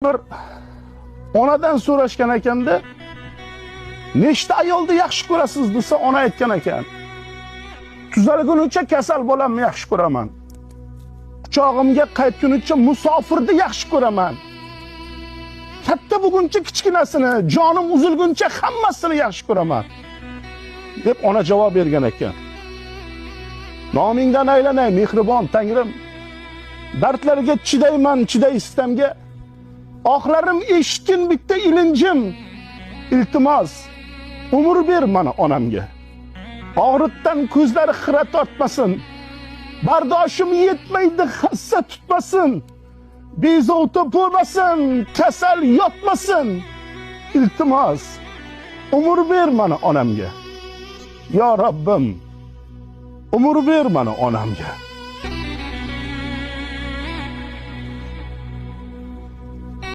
Bir onadan so'rashgan ekanda, nechta ayolni yaxshi ko'rasiz desa, ona aytgan ekan: tuzalgunicha kasal bolamni yaxshi ko'raman. Quchog'imga qaytgunicha musofirni yaxshi ko'raman. Katta buguncha kichkinasini, jonim uzilguncha hammasini yaxshi ko'raman, deb ona javob bergan ekan. Nomingdan aylanay mehribon Tangrim. Dardlarga chidayman, chiday istamga. Ohlarim eshitgin bitta ilinjim. Iltimos, umr ber mana onamga. Og'riqdan ko'zlari xira tortmasin. Bardoshim yetmaydi, hassa tutmasin. Bezovta bo'lmasin, kasal yotmasin. Iltimos, umr ber mana onamga. Yo Robbim, umr ber mana onamga.